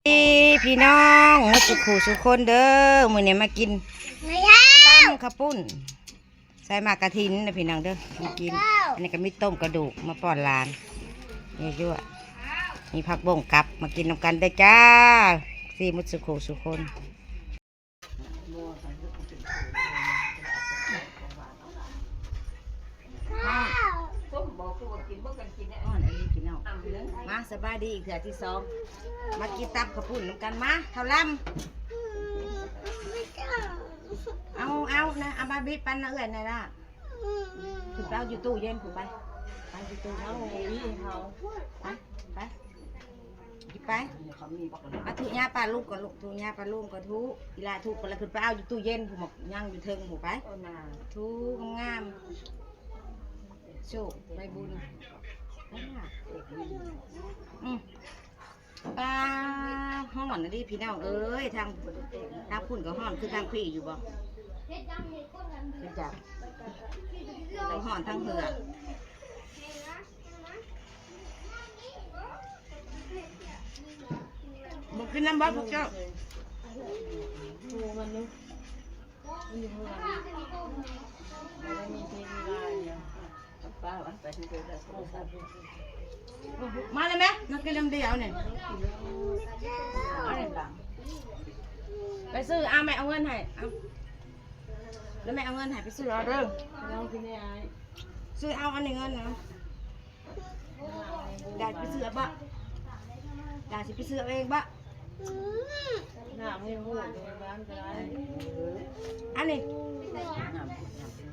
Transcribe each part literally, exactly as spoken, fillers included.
ดีพี่น้องหมดสุขสู่คนเด้อ มื้อนี้มากินตำข้าวปุ้น ใส่หมากกระถินนะพี่น้องเด้อ มากิน อันนี้ก็มีต้มกระดูกมาป้อนหลาน เยอะๆ มีผักบงกับ มากินนำกันได้อจ้า สี่หมดสุขสู่คน อ่อนอันนี้พี่น้อง มาสบายดีอีกเทื่อที่สอง มากินตำข้าวปุ้นนำกันมา ข้าวลำ เอา เอานะ เอามาบิดปันนะเอื้อยนะล่ะ คุณไปเอาอยู่ตู้เย็นคุณไป ไปอยู่ตู้เย็น เอา ไป ไป หยิบไป เอาทุยาปลาลูกก่อนลูก ทุยาปลาลูกก่อนทุ อีหลาทุก่อนแล้วคุณไปเอาอยู่ตู้เย็นคุณบอกยังอยู่เทิงคุณไป ทุงามๆ โชคใบบุญ อืม ปลาฮ้อนนะดิพี่น้องเอ้ย ทาง ทางพุ่นก็ฮ้อนคือทางพี่อยู่บ่ คือจัก ทั้งฮ้อนทั้งเหือด บ่กินน้ำบ่พวกเจ้า มาเลยไหม มากินลำเดียวเนี่ย เอาเลย ไปซื้อ เอาแม่เอาเงินให้ เอา แล้วแม่เอาเงินให้ไปซื้อเอาเด้อ ซื้อเอาอันนี้เงินนะ ได้ไปซื้อบ่ ได้สิไปซื้อเอาเองบ่ น้ำให้พูดในบ้านก็ได้ อันนี้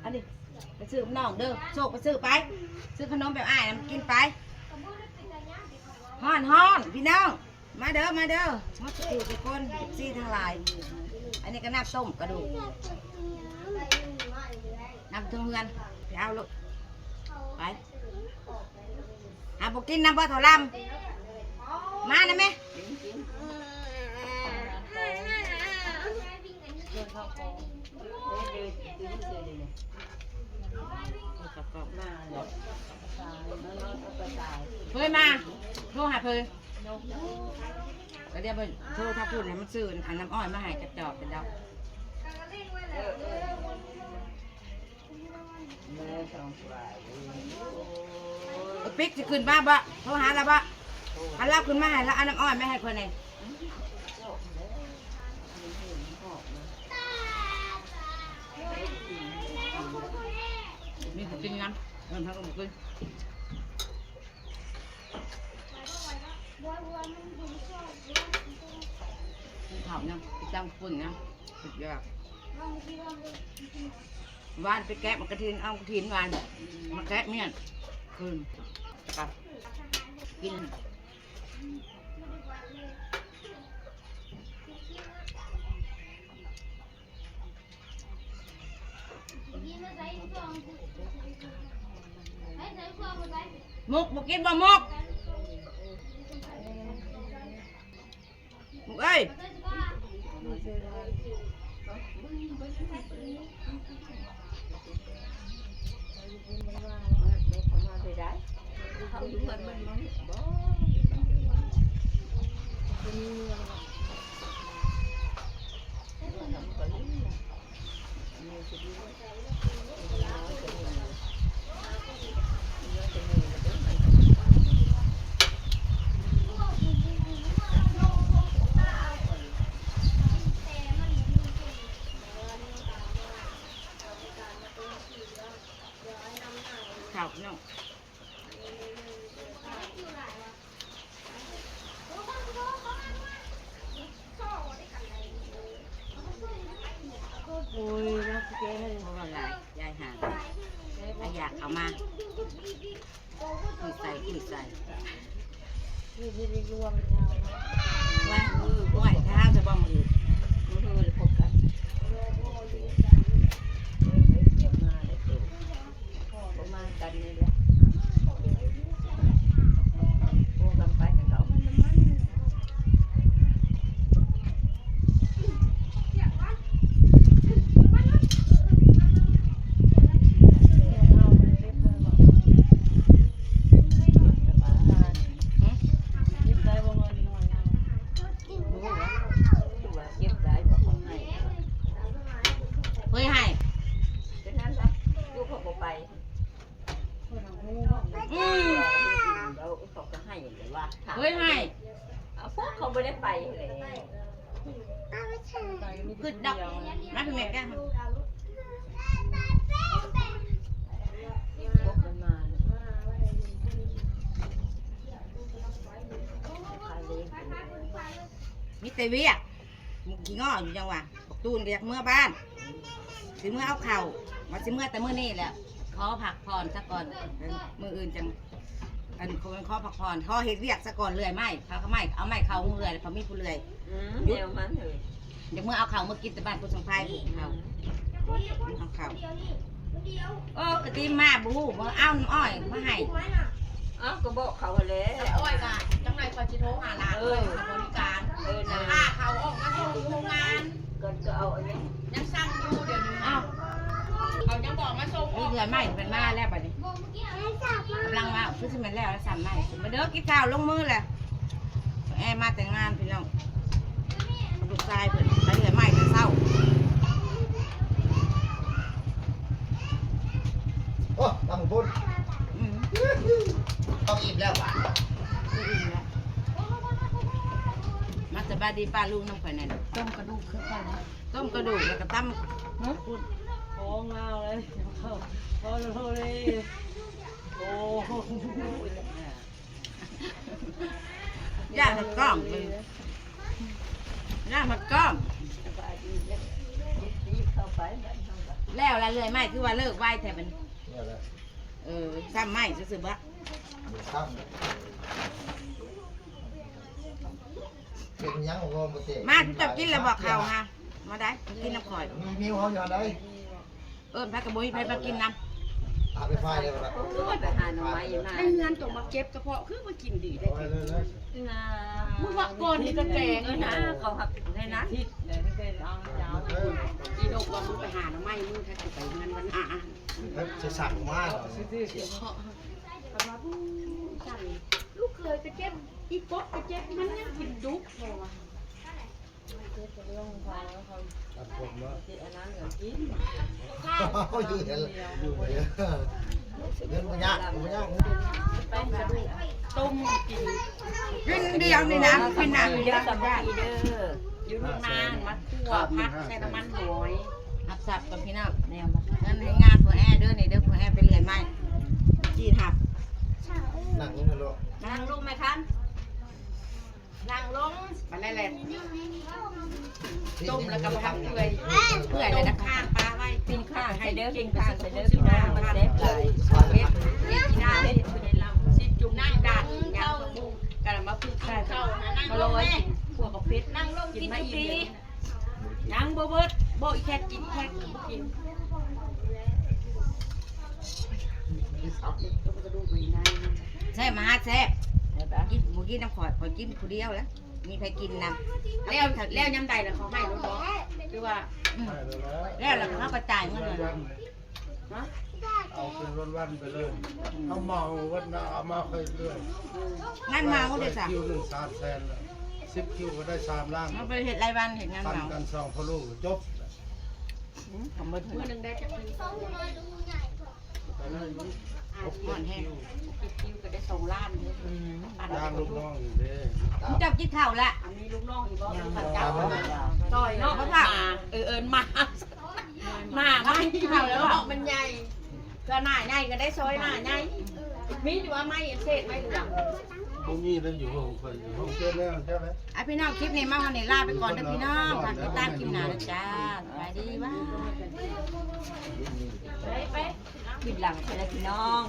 อันนี้ ไปซื้อน้องเด้อ โชคไปซื้อไป ซื้อขนมแบบอ้ายนำกินไป ฮ้อนฮ้อนพี่น้อง มาเด้อ มาเด้อ มาสู่ทุกคน เอฟซี ทั้งหลาย อันนี้ก็น้ำต้มกระดูก น้ำเทิงเฮือน ไปเอาลูก ไป อ่ะ บอกกินน้ำบ่เท่าลำ มานะแม่ เฮ้ยมา โทรหาเพิ่น ก็เดี๋ยวเพิ่นโทรทักเพิ่นให้มันซื้ออันน้ำอ้อยมาให้กระจอกกระจอก เออปิ๊กสิขึ้นมาบ่ โทรหาลาวบ่ คันลาวขึ้นมาให้ลาวเอาน้ำอ้อยมาให้เพิ่นแหน่ มีผู้กินน้ำ เออ เขาก็บอกกิน กินข้าวนะ กินตำข้าวปุ้นนะ สุดยอด วานไปแกะหมากกระถิน เอากระถินวาน มาแกะเมี่ยง คืน กับ กิน มุก บ่กินบ่มุก มุกเอ้ย เขาอยู่เมืองมันบ่ ข้าวพี่น้อง โอ้ย น่าสิแกให้ เพราะว่าหลาย ยายหา ขยะเอามา คุยใส่ คุยใส่ นี่ที่ได้รวมเอา ไว้ ไว้ ถ้าจะบ่มือ มือเลยพบกัน เดี๋ยวมาเลย ประมาณกันนี่แหละ พวกกันไปกันเนาะ หึ กินได้บ่เงินหน่อย กิน ให้ เอาพวกเขาบ่ได้ไปเลย คือดอก มาเป็นแม่แก้ว พวกมันมาเลย มีแต่เวียก มึงขี้งออยู่จังหวะ บักตูนก็อยากเมือบ้าน สิเมือเอาเข่า ว่าสิเมือแต่มื้อนี้แหละ ขอพักผ่อนซะก่อน มื้ออื่นจัง อันคนขอพักผ่อน ขอเฮ็ดเวียกซะก่อน เลื่อยไม้ เขาก็ไม้ เอาไม้เข้าเลื่อย เขามีผู้เลื่อย อืม เดี๋ยวมันเถอะ เดี๋ยวเมือเอาเข่ามากินแต่บ้านคุณสมภาร อืม เขา เอาเข่า เออกะติมาบ่ฮู้ บ่เอาน้ำอ้อยมาให้ เอ้า ก็บอกเขาแหละ อ้อยกะจังไหนคอยสิโทรหาหลาน เออ บริการ เออนะ ถ้าเขาออกมาส่งโรงงาน ก็ ก็เอาอันนี้ ยังสั่งอยู่เดี๋ยวนี้ อ้าว เขายังบอกมาส่งออก เดือนใหม่เป็นมาแล้วบัดนี้ กำลังว่าคือสิแม่นแล้ว สั่งใหม่ มาเด้อ กินข้าวลงมือแหละ แอมาแต่งงานพี่น้อง ลูกชายเพิ่นไปเดือนใหม่แต่เช้า โอ้ ตั้งบุญ อืม ต้องอิ่มแล้วว่ะ มาสบายดีป้าลุงน้ำข่อยนั่น ต้มกระดูกคือกันนะ ต้มกระดูกแล้วก็ตำ ฮะ พุด ท้องลาวเลย ท้องลาวเลย โอ้ ย่างผัดกล้อง ย่างผัดกล้อง แล้วละเลื่อยไม้คือว่าเลิกไวแท้บัดนี้ เนี่ยแหละ เออ ซ้ำไม้ซื่อๆบ่ ซ้ำ เป็นยังบ่บ่เตะ มา เจ้ากินแล้วบอกเขาฮะ มาได้ กินน้ำข่อย มี มีเขาอยู่ไหน เอิ้นไผก็บ่มีไผมากินนำ เอาไปไฟเลยบ่ล่ะ คือว่าไปหาหน่อไม้มา ในเฮือนต้องมาเก็บกระเพาะ คือมากินดีได้ เอาไปเลยนะ มึงว่าก่อนนี่ก็แกง เออนะ เขาหักได้นะ อีดกว่ามึงไปหาหน่อไม้ มึงถ้ากูไปเฮือนวันอ่ะ แล้วจะสั่งมาเหรอ ลูกเคยไปเก็บ อีกบก็เก็บ มันยังกินดุ ตัดผมเนาะ ที่อันนั้นเหลือกิน เขาอยู่เห็นอยู่เลย เรื่องมันยากมันยาก ต้มกระดูก ต้มกิน กินเดียวนี่นะ กินน้ำเดียว สามัคคีเด้อ อยู่ทุ่งนามาคั่วผักใส่น้ำมันหอย หักสับกับพี่น้อง แนวมา เงินให้งานผัวแอเด้อนี่เด้อ ผัวแอไปเรียนใหม่ จีนหับ นั่งลงมาลูก นั่งลงไหมคะ นั่งลง มาแล้วแหละ ต้มแล้วก็มาทำเปื่อย เปื่อยแล้วนะคะ ปลาไว้ ปิ้งข้างใส่เด้อ ปิ้งข้างใส่เด้อ พี่น้อง มันแซ่บหลาย เผ็ด เผ็ด กินได้ สิจุ่มน้ำดาด ข้าว กะละมาพึ่งใส่ ข้าว มาลอย พวกกับเผ็ด นั่งลงกิน กินมาอีก กินฟรี ยังบ่เบิด บ่อีแคทกิน แคทกิน แซ่บมาฮะ แซ่บ กิน บ่กินน้ำข่อย ข่อยกินผู้เดียวแล้ว มีใครกินนำ แล้ว แล้วยามใดล่ะเขาให้รถบ่ คือว่า อืม แล้วล่ะเขาก็จ่ายเงินเลย ฮะ เอาเป็นวันๆไปเลย เอาเหมาวันละเอามาค่อยเรื่อย งานเหมาเด้อจ้ะ คิวหนึ่งสามแสนละ สิบคิวก็ได้สามล้าน เอาไปเฮ็ดรายวัน เฮ็ดงานเหมา พันกันสองพ่อลูกจบ อืม ของเบิด มื้อหนึ่งได้จักคิว หกเจ็ดคิว เจ็ดคิวก็ได้สองล้านเลย อืม จ้างลูกน้องอยู่เด้ เจ้ากินข้าวละ อันนี้ลูกน้องอีกบ่ ยัง มีผัดกาด ยัง ซอยเนาะ เพราะว่า เออ เอิ้นมา หน้าไม้เท่าแล้วเนาะ มันใหญ่ ก็หน้าใหญ่ก็ได้ซอยหน้าใหญ่ มีอยู่ว่าไม้เศษไม้เหลือง บ่มีแล้วอยู่ห้องเพิ่น อยู่ห้องเพิ่นแล้วใช่ไหม อ่ะพี่น้อง คลิปนี้มาฮอดนี่ลาไปก่อนเด้อพี่น้อง ฝากติดตามคลิปหน้านะจ้า สบายดี บ๊ายบาย ไป ไป คลิปหลังใช่แล้วพี่น้อง